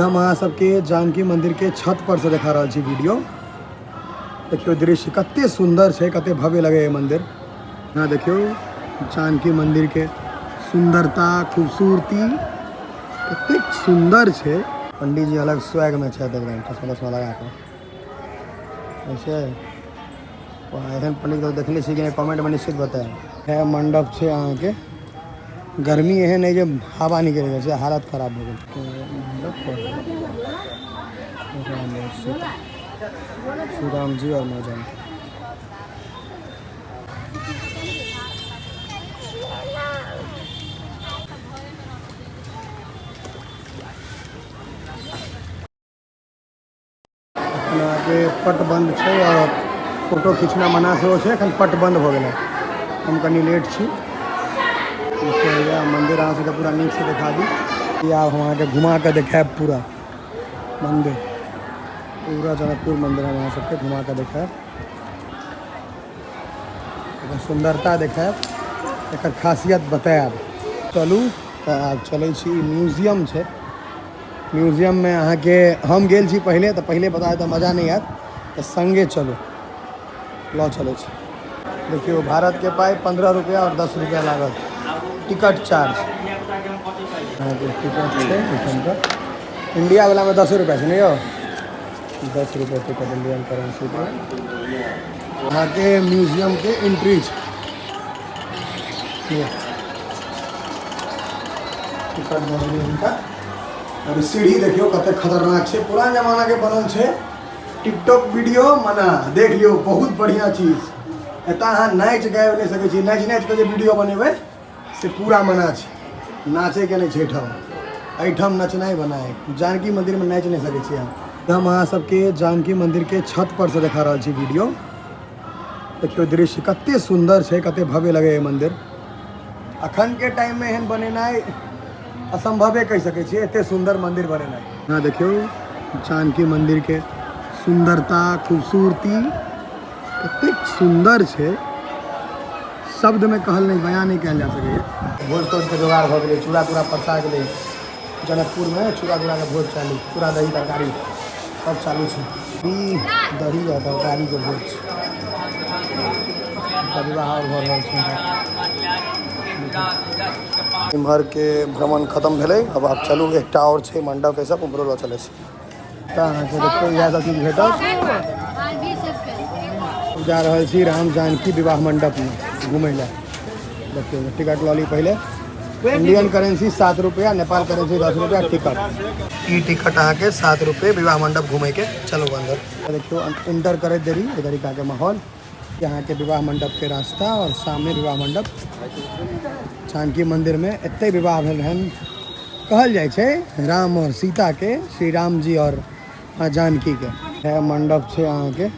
हम अहाँ सबके जानकी मंदिर के छत पर से देखा रहल छी वीडियो। देखियो दृश्य कते सुंदर छै, कते भव्य लगे है मंदिर। यहाँ देखियो जानकी मंदिर के सुंदरता, खूबसूरती कते सुंदर छै। पंडित जी अलग स्वैग में छथि, एकदम चश्मा तश्मा लगा के। ऐसे एहन पंडित के देखने छी कि नहीं, कमेंट में निश्चित बताएं। है मंडप छै अहाँ के, गर्मी एहन है जे हवा निकलि गेल छै, हालत खराब भऽ गेल। राम और सीता, श्री राम जी और माँ जानकी। एखन अहाँके पट बन्द छै आओर फोटो खींचना मना सेहो छै। एखन पट बन्द भऽ गेलै, हम कनि लेट छी। मन्दिर अहाँ सबके पूरा नीकसँ देखा दी। आब हम अहाँके घुमा कऽ देखायब पूरा मन्दिर, पूरा जनकपुर मन्दिर हम अहाँ सबके घुमा कऽ देखायब, एकर सुन्दरता देखायब, एकर खासियत बतायब। चलू तऽ आब चलै छी, म्यूजियम छै। म्यूजियममे अहाँके हम गेल छी पहिले, तऽ पहिले बता तऽ मजा नहि आयत, तऽ सङ्गे चलू, लऽ चलै छी। देखियौ भारतके पाइ 15 रुपैआ आओर 10 रुपैआ लागत टिकट चार्ज। अहाँके टिकट छै एहिठामके, इंडियावलामे 10 रुपैआ छै ने यौ, 10 रुपैआ टिकट इंडियन करेंसीके। अहाँके म्यूजियमके एंट्री छै, टिकट भऽ गेलै हुनका। और सीढ़ी देखियौ कते खतरनाक छै, पुरान जमाना के बनल छै। टिकटॉक वीडियो मना, देख लियौ बहुत बढ़िया चीज। एतऽ अहाँ नाचि गाबि नहि सकै छी, नाचि नाचि कऽ जे वीडियो बनेबै से पूरा मना छै, नाचैके नहि छै एहिठाम, एहिठाम नचनाइ मना है। जानकी मन्दिरमे नाचि नहि सकै छी अहाँ। हम अहाँ सबके जानकी मन्दिरके छत पर से देखा रहल छी वीडियो। देखियौ दृश्य कते सुन्दर छै, कते भव्य लगै है मन्दिर। अखन के टाइम में एहन बनेनाइ असंभवे कहि सकै छियै, एते सुन्दर मन्दिर बनेनाइ। यहाँ देखियौ जानकी मन्दिर के सुन्दरता, खूबसूरती कतेक सुन्दर छै, शब्द में कहल नहि, बयान नहि कयल जा सकैए। भोज तोज के जोगाड़ भऽ गेलै, चूड़ा तूड़ा परसा गेलै। जनकपुर में चूड़ा तूड़ा के भोज चालू, चूड़ा दही तरकारी सब चालू छै। ई दही आ तरकारी के भोज छै, विवाह आओर भऽ रहल छै। इम्हर के भ्रमण खत्म भेलै, अब आब चलू एकटा आओर छै मंडप, सब उम्हरो लऽ चलै छै। तऽ अहाँके देखियौ इएह सब चीज भेटत। जा रहल छी राम जानकी विवाह मंडपमे घुमै लए। देखियौ टिकट लऽ ली पहिले। इंडियन करेंसी 7 रुपया, नेपाल करेंसी 10 रुपया टिकट। ई टिकट अहाँके 7 रुपये विवाह मंडप घुमैके। चलू अंदर। देखियौ इंटर करैत देरी एहि तरीकाके माहौल। अहाँके विवाह मंडपके रास्ता और सामने विवाह मंडप। जानकी मंदिरमे एते विवाह भेल रहन, कहल जाइ छै राम और सीता के, श्री राम जी और माँ जानकी के। है मंडप छै अहाँके।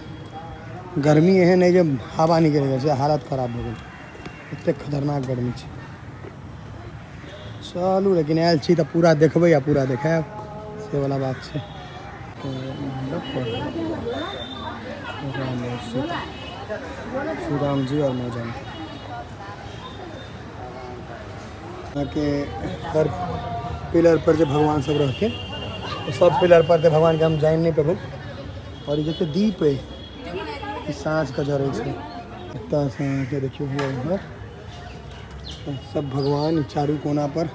गर्मी एहन है जे हवा निकलि गेल छै, हालत खराब भऽ गेल, एतेक खतरनाक गर्मी छै। चलू लेकिन आयल छी तऽ पूरा देखबै आ पूरा देखायब, से वाला बात छै। राम और सीता, श्री राम जी और माँ जानकी। अहाँके हर पिलर पर जे भगवान सब रहथिन, सब पिलर पर तऽ भगवानके हम जानि नहि पेबै। और ई जते दीप अइ ई साँझके जरै छै। एतऽसँ अहाँके देखियौ इम्हर सब भगवान चारू कोना पर,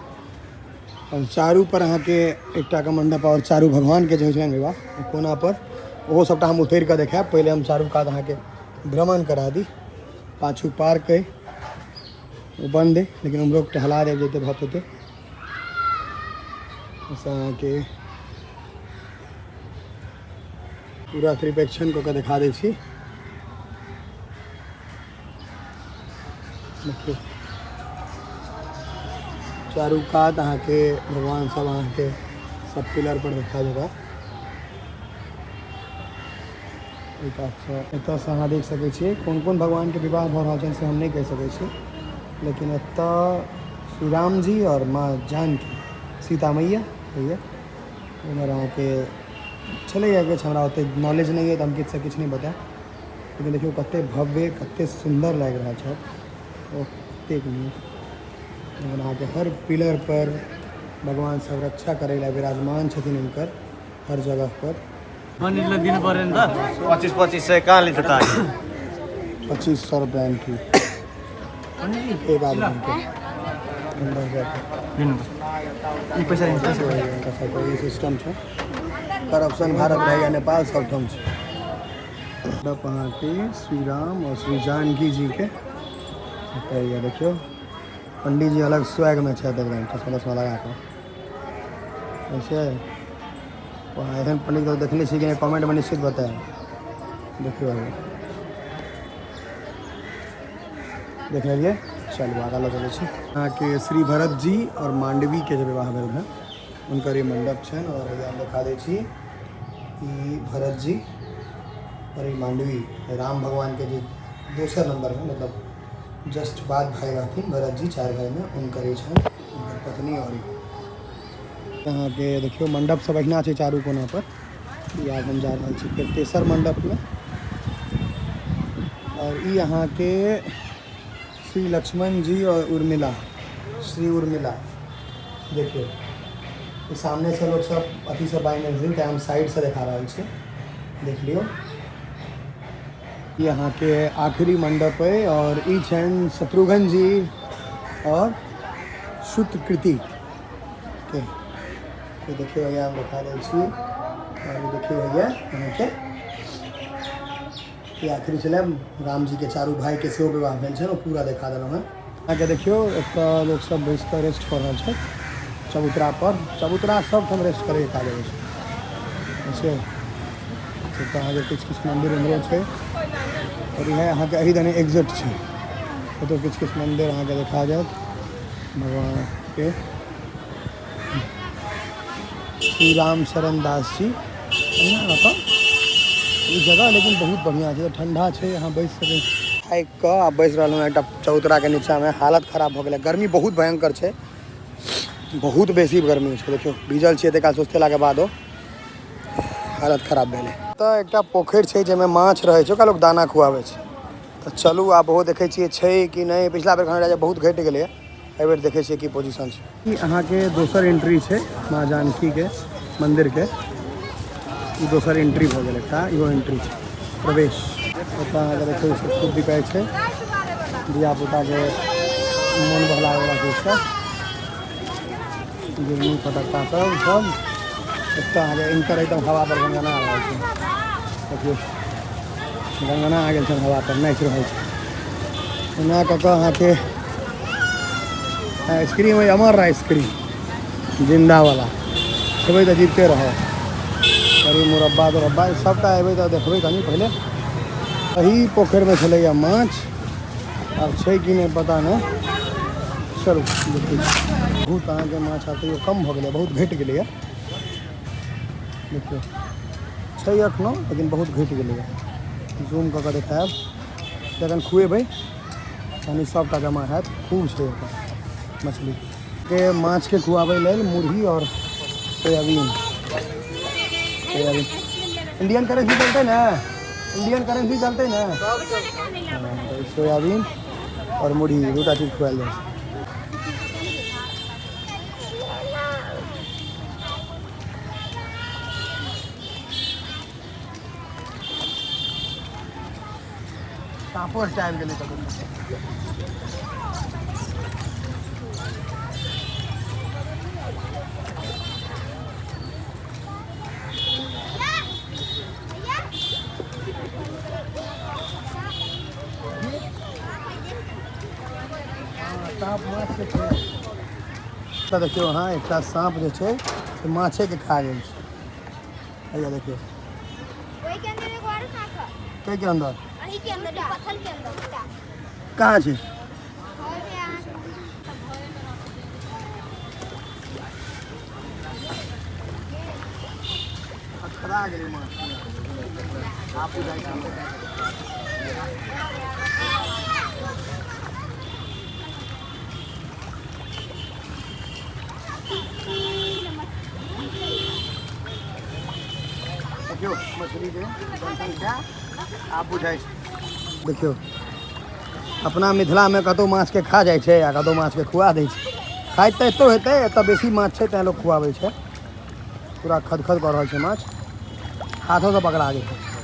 और चारू पर अहाँके एकटा के मंडप और चारू भगवान के जे होइ छनि विवाह कोना पर, ओहो सबटा हम उतरि कऽ देखायब। पहिले हम चारू कात अहाँके भ्रमण करा दी। पाछू पार्क अइ, ओ बंद अइ, लेकिन उम्हरो टहला देब जते भऽ पेतै। अहाँके पूरा त्रिपेक्षण कऽ के देखा दै छी। देखियौ चारू कात अहाँके भगवान सब अहाँके सब पिलर पर देखा देता। एहि कातसँ एतऽसँ अहाँ देख सकै छियै कोन कोन भगवानके विवाह भऽ रहल छनि से हम नहि कहि सकै छी, लेकिन एतऽ श्री राम जी आओर माँ जानकी सीता मैया होइए। एम्हर अहाँके छलैए किछु, हमरा ओतेक नॉलेज नहि अइ तऽ हम किछुसँ किछु नहि बतायब, लेकिन देखियौ कतेक भव्य कतेक सुन्दर लागि रहल छै, ओतेक नीक। एम्हर अहाँके हर पिलरपर भगवान सब रक्षा करै लए विराजमान छथिन हुनकर हर जगह पर। पण्डितले दिनु पऱ्यो नि त। 25 25 सय कहाँ लिन्छ त? 2500 रुपया एंट्री एक आदमी के अंदर जाके। दिनु यी पैसा दिनु, पैसा। हुनका सबके ई सिस्टम छै। करप्शन भारत रहै या नेपाल, सबठाम छै। मंडप अहाँके श्री राम और श्री जानकी जी के एतऽ। देखियौ, पंडित जी अलग स्वैग में छथि, एकदम चश्मा तश्मा लगा कऽ। ऐसे एहन पंडित के देखने छी कि नहि, कमेंट में निश्चित बताएब। देखियौ, आगे देख लेलियै, चलू आगाँ लऽ चलै छी अहाँके। श्री भरत जी और मांडवी के जे विवाह भेल रहै, हुनकर ई मंडप छनि। और हैया हम देखा दै छी, ई भरत जी और ई मांडवी, राम भगवान के जे दोसर नंबर में, मतलब जस्ट बाद भाई रहथिन भरत जी चारि भाई में, हुनकर ई छनि, हुनकर पत्नी। और ई अहाँके देखियौ, मंडप सब अहिना छै चारू कोना पर। ई आब हम जा रहल छी फेर तेसर मंडपमे। और ई अहाँके श्री लक्ष्मण जी और उर्मिला, श्री उर्मिला। देखियौ, ई सामने से लोग सब अथी सब बान्हि छथिन, तेँ हम साइडसँ देखा रहल छी, देख लियौ। ई अहाँके आखिरी मंडप अइ और ई छनि शत्रुघ्न जी और श्रुतकृति के। तो देखियौ भैया, हम देखा दै छी। और ई देखियौ भैया, अहाँके ई आखिरी छलै। राम जी के चारू भाई के सेहो विवाह भेल छनि, ओ पूरा देखा देलहुँ हेँ अहाँके। देखियौ, एतऽ लोक सब बैस कऽ रेस्ट कऽ रहल छथि चबूतरा पर। चबूतरा सब ठाम रेस्ट करैके काज अबै छै। ऐसे एतऽ अहाँके किछु किछु मन्दिर उम्हरो छै और इएह अहाँके एहि दने एग्जिट छै। ओतऽ किछु किछु मन्दिर अहाँके देखा जायत भगवानके। श्री राम शरण दास जी। एहिना एतऽ ई जगह लेकिन बहुत बढ़िआँ छै, ठंडा छै, अहाँ बैस सकै छी। थाकि कऽ आ बैस रहलहुँ एकटा चबूतराके नीचाँमे। हालत खराब भऽ गेलै, गर्मी बहुत भयंकर छै, बहुत बेसी गर्मी छै। देखियौ, भीजल छियै एते काल सुस्तेलाके बादो हालत खराब भेलै। तऽ एकटा पोखरि छै जाहिमे माछ रहै छै, ओकरा लोक दाना खुआबै छै। तऽ चलू आब ओहो देखै छियै छै कि नहि। पिछला बेर खन बहुत घटि गेलैए, एहिबेर देखै छियै की पोजीशन छै। ई अहाँके दोसर एंट्री छै माँ जानकीके मन्दिरके। ई दोसर एंट्री भऽ गेल एकटा, इहो एंट्री छै प्रवेश। ओतऽ अहाँके देखियौ, सब खूब बिकाइ छै धियापुताके मोन बहलाबैवला चीज सब, गिरनी, फटक्का सब सब। एतऽ अहाँके इनकर एकदम हवा पर गनगना रहल छै। देखियौ, गनगना गेल छै, हवा पर नाचि रहल छै। एना कऽ कऽ अहाँके आइसक्रीम अइ, अमर आइसक्रीम जिन्दावला, खेबै तऽ जीविते रहब। करी मुरब्बा तुरब्बा सबटा एबै तऽ देखबै। कनि पहिले एही पोखरिमे छलैए माछ, आब छै कि नहि पता नहि। चलू देखै छी। बहुत अहाँके माछ आब तैयो कम भऽ गेलै, बहुत घटि गेलैए। देखियौ, छै एखनो लेकिन बहुत घटि गेलैए। जूम कऽ कऽ देखायब। जखन खुएबै तहन ई सबटा जमा हैत। खूब छै एतऽ मछली के। माछके खुआबै लेल मुरही आओर सोयाबीन। सोयाबीन इंडियन करेंसी चलतै ने? इंडियन करेंसी चलतै ने? हाँ, तऽ सोयाबीन आओर मुरही दूटा चीज खुआएल जाइ छै। साँपो एकटा आबि गेलै कतौ। साँप माछ के छै। एतऽ देखियौ अहाँ, एकटा साँप जे छै से माछेके खा गेल छै। हैया देखियौ। ओहि के अंदर एगो आरो सांप है। कै के अंदर? अही के अंदर, ई पत्थर के अंदर एकटा। कहाँ छै? और है अहाँ। खड़ा गेलै माछ। आब बुझाइ छै। देखियौ, मछलीके जनसंख्या आब बुझाइ छै। देखियौ, अपना मिथिलामे कतहु माछके खा जाइ छै आ कतहु माछके खुआ दै छै। खाइत तऽ एतौ हेतै, एतऽ बेसी माछ छै तैं लोक खुआबै छै। पूरा खदखद कऽ रहल छै माछ, हाथोसँ पकड़ा जेतै।